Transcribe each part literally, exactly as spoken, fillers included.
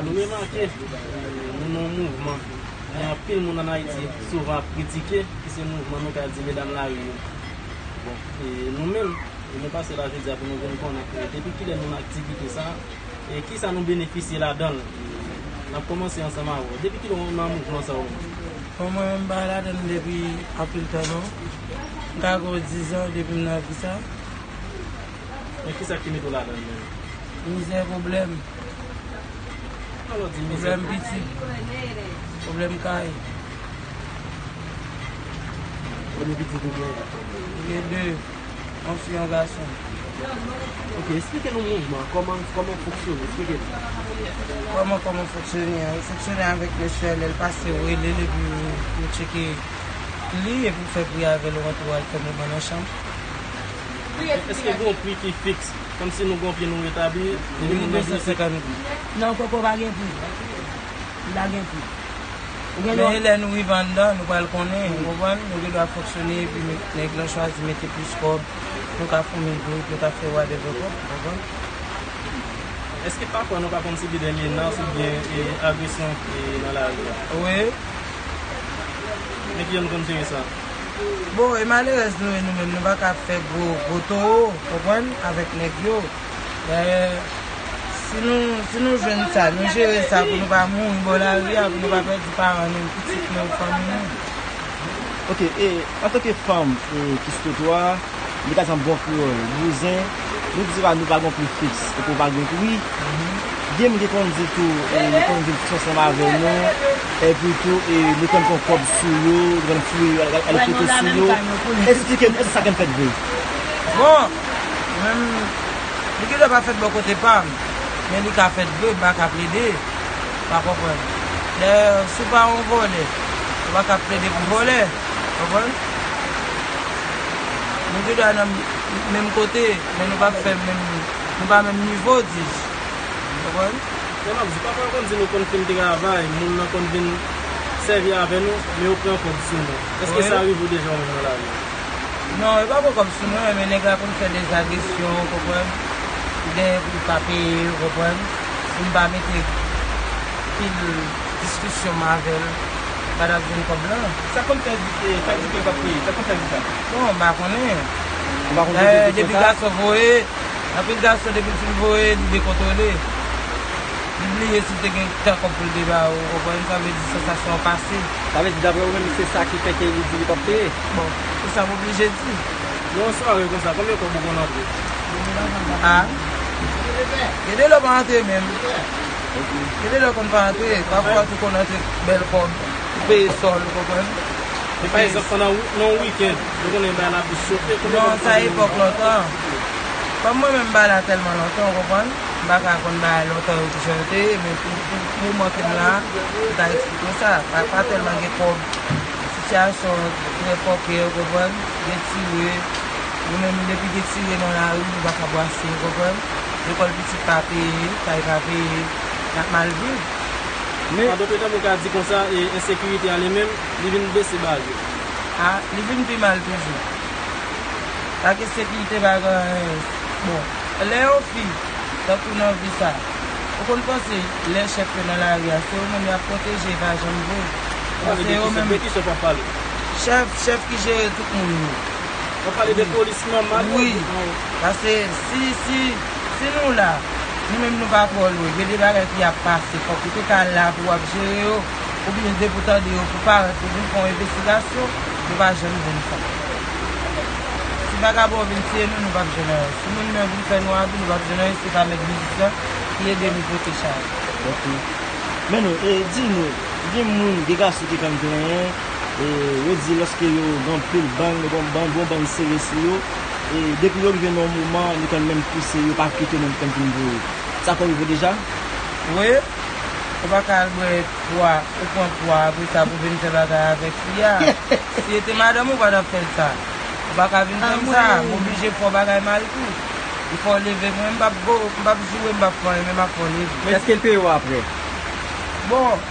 Nou remake, nou nan yon mouvman, gen anpil moun ann Ayiti souvan ap kritike, ki se mouvman nou ka di medam lari yo. Bon, e nou menm, e nou pase la jodi a pou nou vin konnen, e depi kilè nou nan aktivite sa, e kisa nou benefisye ladan l. N ap kòmanse ansanm avè w. Depi kilè w nan mouvman sa ou menm? Bon, mwen menm m pa ladan l depi anpil tan non. M ka gen dizan depi m nan vi sa. Men kisa ki mete w ladan l menm? Mizè, pwoblèm. Alò di mizè. Pwoblèm pitit. Pwoblèm kay. Konbyen pitit ou gen? M gen de. Yon fi, yon gason. Ok, esplike nou mouvman, kòman, kòman l fonksyone, esplike nou. Kòman, kòman l fonksyone an? Li fonksyone avèk mesye a, lè l pase, ou rele l epi ou, ou tcheke li, epi ou fè pri avè l, ou rantre, w al fè mouvman nan chanm. Èske gen yon pri ki fiks? Kòmsi nou gen yon pri nou etabli, epi moun nan vini. Desansenkant goud. Non, kòkò pa gen pri. Li pa gen pri. Ou gen dwa. Men lè nou rive anndan, nou pral konnen, ou konprann? Nou gen dwa fonksyone, epi nèg lan chwazi mete plis kòb, nou ka foumen dwòg, nou ka fè whatever kòb, ou konprann? Èske pafwa nou pa konn sibi de menas oubyen, e, agresyon, e, nan lari a? Wi. Men kijan nou konn jere sa? Bon, e malerèz nou ye nou menm, nou pa ka fè gwo, gwo towo, konprann, avèk nèg yo. Dayè, si nou, si nou jwenn sa, nou jere sa pou nou pa mouri bò lari a, pou nou pa pèdi paran nou, pitit nou, fanmi nou. Ok, e antanke fanm, e, ki sou twotwa, li ka di an bon kreyòl, bouzen, nou di pa, nou pa gon pri fiks, epi w pa gen pri. Gen moun ki konn di tou, e, yo konn vin fiks ansanm avè nou, epi tou, e, nou konn pran kòb sou yo, nou konn fouye yo, al, al, al kote sou yo. Esplike nou, èske sa konn fèt vre? Bon, menm, li genlè pa fèt bò kote pa m, men li ka fèt vre, m pa ka plede, pa konprann. Dayè, si w pa yon vòlè, ou pa ka plede pou vòlè. Konprann? Nou gen dwa nan menm kote, men nou pa fè menm, nou pa menm nivo, dis. Konprann? Men m ap di, pafwa yo konn di nou konn fin travay, moun nan konn vin sèvi avè nou, men yo pran kòb sou nou. Èske sa rive w deja ou menm nan lavi w? Non, yo pa pran kòb sou mwen, men nèg la konn fè dèzagresyon, ou konprann? Gen pou l pa peye, ou konprann? Si m pa mete pil diskisyon m avè l, m pa t ap jwenn kòb lan. Sa konn fè, e, sa di ke l p ap peye? Sa konn fè l di sa? Bon, m pa konnen. Ou pa konn kote l te pran sa? Depi gason voye, anpil gason depi l fin voye, li dekontwole. Li bliye si l te gen tan kòb pou l te ba ou, ou konprann? Sa vle di sansasyon an pase. Sa vle di, daprè ou menm, se sa ki fè ke li di li p ap peye? Bon, se sa m oblije di. Nan yon sware konsa, konbyen kòb ou konn antre? A? Gen de lè w pa antre menm. Gen de lè w konn pa antre. Pafwa tou konn antre bèl kòb. Ou peye sòl, ou konprann? Men pa egzanp, pandan wi-, nan yon wikenn, nou konnen bagay la plis chofe, konbyen kòb ou konn antre? Non, sa epòk lontan. Kòm mwen menm m pa la tèlman lontan, ou konprann? M pa ka konn bagay lontan yo kijan yo te ye, men pou, pou moman ke m la, m ka eksplike w sa. Pa, pa tèlman gen kòb. Sitiyasyon trè fòkè, ou konprann? Gen tire. Nou menm, depi gen tire nan lari, nou pa ka bwase, ou konprann? Lekòl pitit pa peye, kay pa peye, n ap mal viv. Men, an dòt tèm, ou ka di konsa, e ensekirite a li menm, li vin bese baryè. A, li vin pi mal toujou. Pa gen sekirite, pa gen anyen. Bon, lè yon fi, tankou nan vi sa, ou konn panse lè chèf yo nan lari a, se yo menm y ap pwoteje, e pa janm vre. Ou pale de ki chèf, de ki chèf w ap pale? Chèf, chèf ki jere tout moun yo. W ap pale de polis nòmal yo? Wi. Paske si, si, si nou la, nou menm nou pa twò lwen, gen de bagay ki ap pase, fòk ou te ka la pou w ap jere yo. Oubyen depi w tande yo pou parèt, pou vin fè yon envestigasyon, nou pa janm jwenn sa. Si vagabon vin tiye nou, nou p ap jwenn anyen. Si moun nan vin fè nou abi, nou p ap jwenn anyen, se pa mèt biznis lan ki ede nou pote chay. Ok. Men nou, e, di nou, gen moun, gen gason ki konn plenyen, e, yo di lòske yo gen anpil bann, yo gen bann, bon bann sere sou yo, e, depi yo rive nan yon moman, yo konn menm pouse, yo pa kite moun ki konn vin voye. Sa konn rive deja? Wi. Ou pa ka al bwè pwa, ou pran pwa, apre sa pou vin fè bagay avèk fi a. Si se te madanm ou, ou pa t ap fè l sa. Ou pa ka vin fè m sa, m oblije fè w bagay mal tou. Ou fè w leve mwen, m p ap go, m p ap joure, m p ap fè anyen, men m ap fè w leve. Men èske l peye w apre? Bon,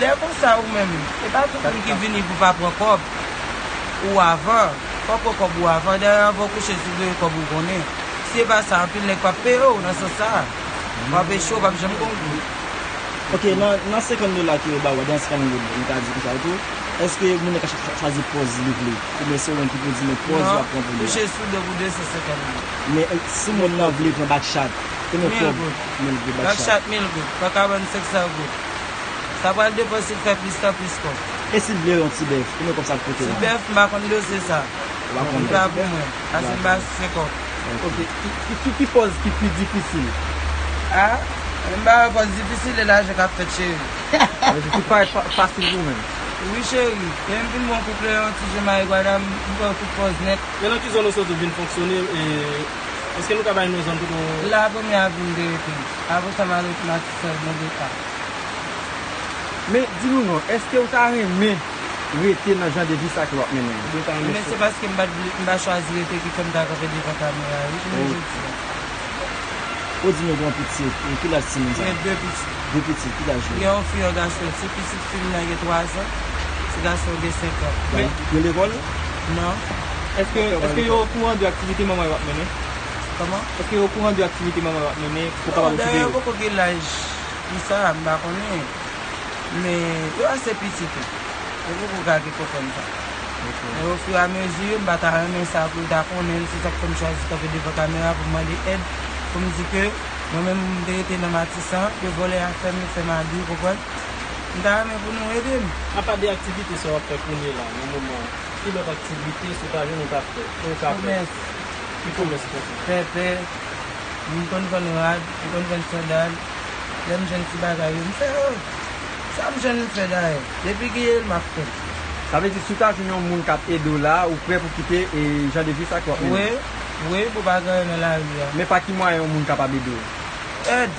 lè konsa ou menm, e pa tout moun ki vini pou pa pran kòb ou avan. Fò w pran kòb ou avan, dayè anvan w kouche, si w dwe kòb ou konnen. Si se pa sa, anpil nèg p ap peye w nan sans sa. W ap eche, w p ap janm gen yon goud. Ok, nan, nan senkant dola ke yo ba w, dan senkant goud, m ka di konsa tou, èske moun nan ka chwa- chwazi pòz li vle? Oubyen se ou menm ki pou di men pòz w ap pran pou li a? Non, touche sou de pou de se senkant goud. Men, eh, si moun nan vle pran bakchat, konbyen kòb? Mil goud. Mil goud, bakchat. Bakchat mil goud, pa ka vann senk san goud. Sa pral depann si l fè plis tan plis kòb. E si l vle yon ti bèf, konbyen kòb sa ap koute la? Ti bèf, m pa konn dosye sa. Ou pa konn? Li pa pou mwen. Ase m pa sou se kòb. Ok. Ki, ki, ki, ki pòz ki pi difisil? A? M pa wè pòz difisil, e lajan k ap fèt, cheri. Ki parèt fa- fasil pou ou menm? Wi, cheri. Depi m fin bon koup la, yon ti je mayi gwada, m, m fè tout pòz nèt. Men nan ki zòn ou soti vin fonksyone, e, èske nou ka bay nou zòn kote w? La, premye avni m te rete. Apre sa, m al rete Matisan, Bondeta. Men, di nou non, èske ou ta renmen rete nan jan de vi sa ke w ap mennen an? Men se paske m pa t vle, m pa chwazi rete ki fè m ta kanpe devan kamera, wi, jounen jodi a. Ou di nou gen yon pitit, e ki laj timoun sa? Gen de pitit. De pitit, ki laj yo? Gen yon fi, yon gason. Ti pitit fi m nan gen twa zan, ti gason gen senk an. Yo lekòl? Non. Èske, èske yo okouran de aktivite manman yo ap mennen? Kòman? Èske yo okouran de aktivite manman yo ap mennen pou kapab okipe yo? Dayè, yo poko gen laj pou sa, m pa konnen. Men, yo ase piti tou. Yo poko ka gen konprann sa. Men ofiramezi, m pa ta renmen sa pou yo ta konnen l, se sa k fè m chwazi kanpe devan kamera pou m mande èd, pou m di ke mwen menm, m te rete nan Matisan, yo vòlè afè m, yo fè m abi, w konprann? M ta renmen pou nou ede m. Apa de aktivite sa w ap fè kounye la, nan moman an, ki lòt aktivite, si w ta jwenn, ou ta fè? Ou ka fè? Komès. Ki komès ou konn fè? Pèpè, m konn vann rad, m konn vann sandal. Lè m jwenn ti bagay yo, m fè yo. Sa m jwenn m fè dayè. Depi gen l, m ap fè. Sa vle di, si w ta jwenn yon moun k ap ede w la, ou prè pou kite, e, jan de vi sa ke w ap mennen? Wi, wi, pou pa gen anyen nan lari a. Men pa ki mwayen yon moun kapab ede w? Èd.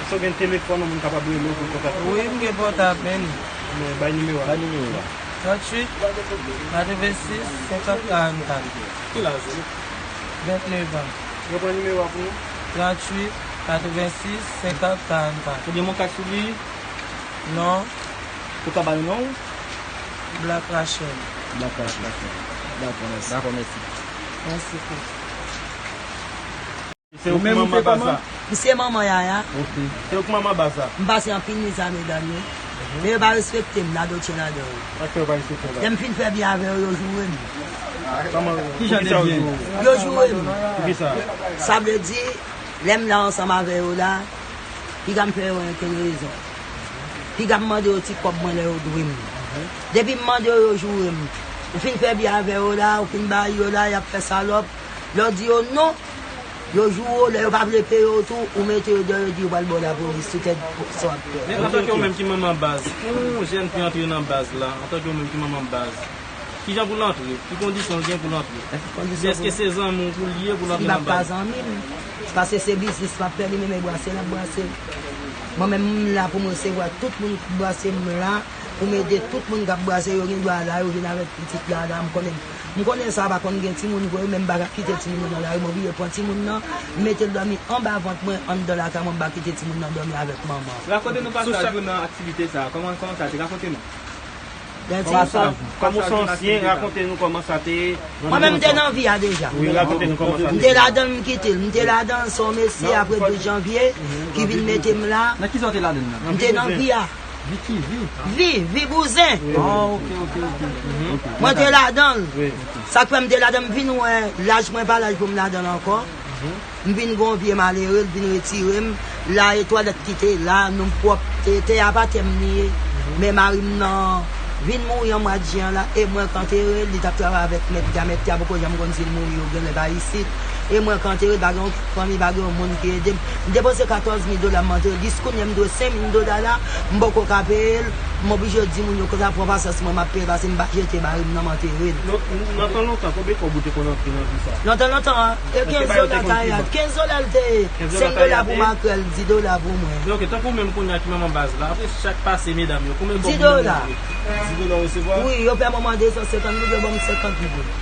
Èske w gen telefòn yon moun kapab rele w pou kontakte w? Wi, m gen pòtab, men. Men bay nimewo a. Bay nimewo a. Tranntuit, katrevensis, senkant, karannkat. Ki laj ou? Vennnev an. Reprann nimewo a pou nou. Tranntuit, katrevensis, senkant, karannkat. Ou gen mon kat sou li? Non. Ou ka ba nou non w? Black Rachel. Black Rachel. Dakò, mèsi. Dakò, mèsi. Mèsi tou. Se ou ki manman baz la? M se manman Yaya. Ok. Se ou ki manman baz la? M pase anpil mizè a medam yo. Men yo pa respekte m, la dotye ladan yo. Sa k fè yo pa respekte w la? Lè m fin fè byen avè yo, yo joure m. Kòman, ki jan de byen? Yo joure m. Poukisa? Sa vle di, lè m la ansanm avè yo la, piga m fè yo ankenn rezon. Piga m mande yo ti kòb mwen lè yo dwe m. Depi m mande yo, yo joure m. Ou fin fè byen avè yo la, ou fin bay yo la, y ap fè salòp. Lè w di yo non, yo joure w. Lè yo pa vle peye w tou, ou mete yo deyò, yo di yo pral ba w lapolis, tout èd sa w ap fè. Men antanke ou menm ki manman baz, pou yon jèn fi antre nan baz la, antanke ou menm ki manman baz, kijan pou l antre? Ki kondisyon l gen pou l antre? Epi èske se zanmi w pou l ye pou l antre nan baz? Li p ap ka zanmi m. Paske se biznis m ap fè, li menm e brase l ap brase. Mwen menm, m la pou m resevwa tout moun k brase m la, pou m ede tout moun k ap brase, yo gen dwa la, yo vin avèk pitit la, la, m konnen, m konnen sa pa konn gen timoun vre, men m pa ka kite timoun nan lari, m oblije pran timoun nan, m mete l dòmi anba vant mwen, anndan lakay mwen, m pa kite timoun nan dòmi avèk manman. Rakonte nou pasaj ou nan aktivite sa a, kòman, kòman sa te, rakonte nou. Kòman sa, kòman ou se ansyen, rakonte nou kòman sa te ye. Mwen menm, m te nan vi a deja. Wi, rakonte nou kòman sa te ye. M te ladan l, m kite l. M te ladan l, se yon mesye apre douz janvye ki vin mete m la. Nan ki sa w te ladan l nan? M te nan vi a. Vi ki vi? Vi, vi bouzen. Ah, ok, ok, ok. Mwen te ladan l. Sa k fè m te ladan l, m vin wè laj mwen pa laj pou m ladan l ankò. M vin gen yon vye malere, l vin retire m. La e twalèt ki te la, nou pwòp, te, tè a pa tè m li ye. Men mari m nan vin mouri an mwa jen an la, e mwen k antere l, li t ap travay avèk mèt tè a, mèt tè a poko janm konn si l mouri oubyen l pa isit. E mwen k antere l, pa gen yon fanmi, pa gen yon moun ki ede m. M depanse katòz mil dola, m antere l. Jiskounye a m dwe senk mil dola la, m poko ka peye l. M oblije di moun yo konsa, pran pasyans mwen, m ap peye l, paske m pa jete mari m nan, m antere l. Nan tan lontan, konbyen kòb ou te konn antre nan vi sa? Nan tan lontan, e kenz dola ta ye a, kenz dola l te ye. Senk dola pou makrèl, dis dola pou mwen. Men ok, tankou ou menm kounye a ki manman baz la, apre chak pase medam yo, konbyen kòb ou menm ou antre? Dis dola w resevwa? Wi, yo fè mwen mande san senkant goud, yo ban m senkant goud.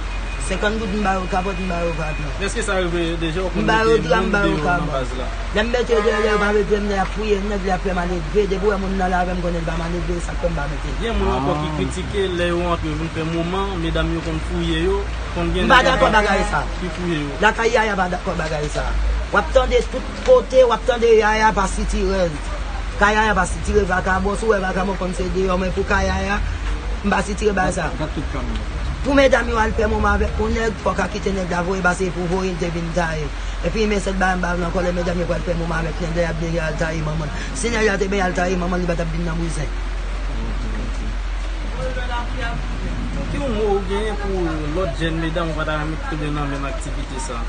Senkant goud, m ba yo kapòt, m ba yo valiz. Èske sa rive deja ou konn mete moun deyò nan baz la? Lè m mete yo deyò, lè yo pa vle peye m, lè y ap fouye nèg, lè y ap fè malelve. Depi w wè moun nan la avè m, konnen l pa malelve, sa k fè m pa mete l. Gen moun ankò ki kritike lè yo antre, yo vin fè moman, medam yo konn fouye yo, konn gen nèg ankò ki fouye yo. Lakay Yaya pa dakò bagay sa. W ap tande tout kote, w ap tande Yaya pa sitirèz. Kay Yaya pa sitire vakabon, si w wè vakabon konn se deyò, men pou Kay Yaya, m pa sitire bagay sa. Gad tout kanm nan. Pou medam yo al fè moman avèk yon nèg, fò w ka kite nèg la voye pase pou voye l te vin taye. Epi men sèl bagay m pa vle ankò, lè medam yo pral fè moman avèk nèg la, y ap benyen al taye manman l. Si nèg la te benyen al taye manman l, li pa t ap vin nan bouzen. Ki yon mo ou genyen pou lòt jèn medam ou pa ta renmen ki tonbe nan menm aktivite sa?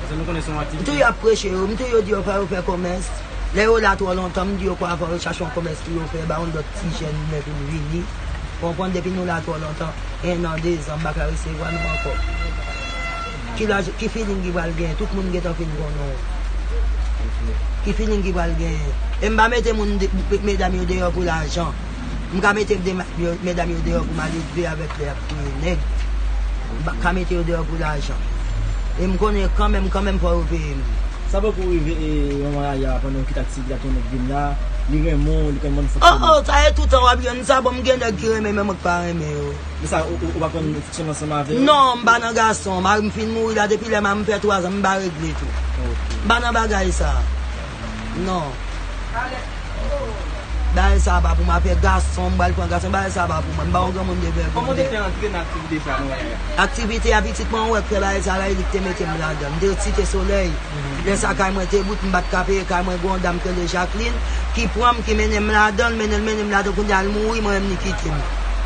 Paske nou konnen se yon aktivite. M tou y ap preche yo, m tou yo di yo fè yo fè kòmès. Lè yo la twò lontan, m di yo kwa fò yo chache yon kòmès pou yo fè, ba yon lòt ti jèn lè pou l vini. Konprann, depi nou la twò lontan, en an, dezan, m pa ka resevwa nou ankò. Ki laj, ki feeling ki pral gen? Tout moun gentan fin konnen w. Ki feeling ki pral gen? E m pa mete moun de, medam yo deyò pou lajan. M ka mete de, yo, medam yo deyò pou m al elve avèk lè y ap touye nèg. M pa ka mete yo deyò pou lajan. E m konnen kanmenm, kanmenm fò yo peye m. Sa poko rive, e, manman Yaya, pandan w kite aktivite a, yon nèg vin la, li renmen w, li konn bann fonksyonman. Oh, oh, sa e toutan w ap jwenn sa, bon, m gen nèg ki renmen, men mwen k pa renmen yo. Men sa, ou, ou, ou pa konn fonksyonn ansanm avè yo? Non, m pa nan gason. Mari m fin mouri la, depi lè mari m fè twa zan, m pa regle tou. Ok. M pa nan bagay sa. Non. Bagay sa pa pou mwen, afè gason, m pral pran gason, bagay sa pa pou mwen. M pa yon granmoun de vègòm. Kòman w te fè antre nan aktivite sa, non, Yaya? Aktivite a, pitit mwen, wè k fè bagay sa la, e li k te mete m ladan l. M te Site Solèy. Lè sa kay mwen te bout, m pa t ka peye kay mwen, gen yon dam ki rele Jacqueline, ki pran m, ki mennen m ladan l, mennen l, mennen m ladan l, kounye a l mouri, mwen menm li kite m.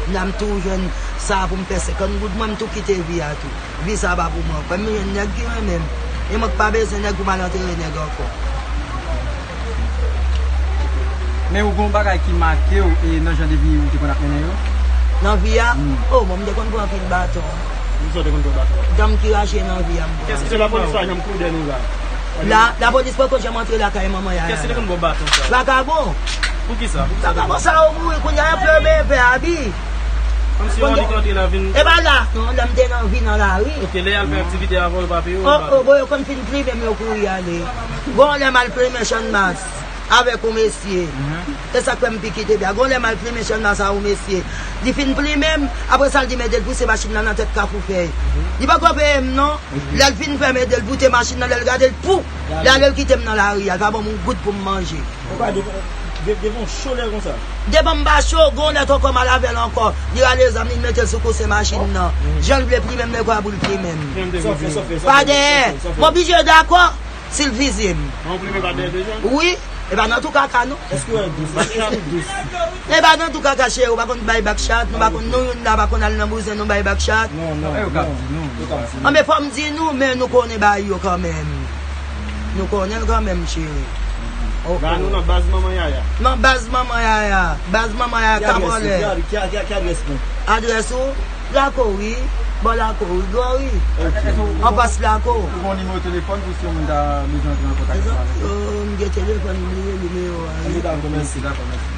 M la m tou jwenn sa pou m fè senkant goud mwen, m tou kite vi a tou. Vi sa pa pou mwen. Fò m jwenn nèg ki renmen m. E mwen k pa bezwen nèg pou m al antere nèg ankò. Men ou gen yon bagay ki make w, e nan jan de vi ou te konn ap mennen yo? Nan vi a? Hmm. Oh, bon, m te konn pran anpil baton. Kisa w te konn pran baton? Dan m ki rache nan vi a, m pran. Kès ki te konn ba w? Lapolis pa janm koudè nou la. La, lapolis poko janm antre lakay manman Yaya. Kès ki te konn ba w baton sa? Vakabon. Poukisa? Poukisa te konn? Vakabon sa yo mouri, kounye a y ap fè yo benyen fè abi. Kòmsi yon nèg antre la vin. E pa la, non, lè m te nan vi nan lari. Ok, lè y al fè aktivite avè w, yo pa peye w, yo pa. Oh, oh, bon, yo konn fin plimen m, yo kouri ale. Bon, lè m al plimen Channmas avèk yon mesye. Mhm. E sa k fè m pi kite byen. Gon lè m al plimen Channmas a yon mesye. Li fin plimen m, apre sa l di m ede l pouse machin nan nan tèt Kafou Fèy. Mhm. Li poko peye m non. Ok. Lè l fin fè m ede l poute machin nan, lè l gade l pou. Gade. Li ale l kite m nan lari a, l pa ban m yon goud pou m manje. Ou pa de, de, devan w cho lè konsa? Devan m pa cho, gon lè tonton m al avè l ankò. Li rale zam li, li mete l sou kouse machin nan. Mhm. Jan l vle plimen m, lè kwa pou l plimen m. Sa w fè, sa w fè, sa w fè, sa w fè. Pa dèyè. M oblije dakò. Si l fizye m. Mwen oblije pa dèyè deja? Wi. E pa nan tou kaka, non. Èske w dous? Èske w dous? E pa nan tou kaka, cheri, ou pa konn bay back shot, nou pa konn, nou youn la pa konn al nan bouzen, nou bay back shot. Non, non, non. Yo k ap di nou. Yo k ap di nou. Anben, fò m di nou, men nou konnen bagay yo kanmenm. Nou konnen l kanmenm, cheri. Ok. Ba nou nan baz manman Yaya. Nan baz manman Yaya. Baz manman Yaya, Kabanlè. Ki adrès nou? Ki, ki, ki adrès nou? Adrès ou? Lakou, wi. Bò lakou, wi. Gwo, wi. Ok. Anfas lakou. Ou gon nimewo telefòn pou si yon moun ta bezwen antre an kontak avè w? Yo, m gen telefòn, m bliye nimewo a, wi. Ok, dakò, mèsi. Dakò, mèsi.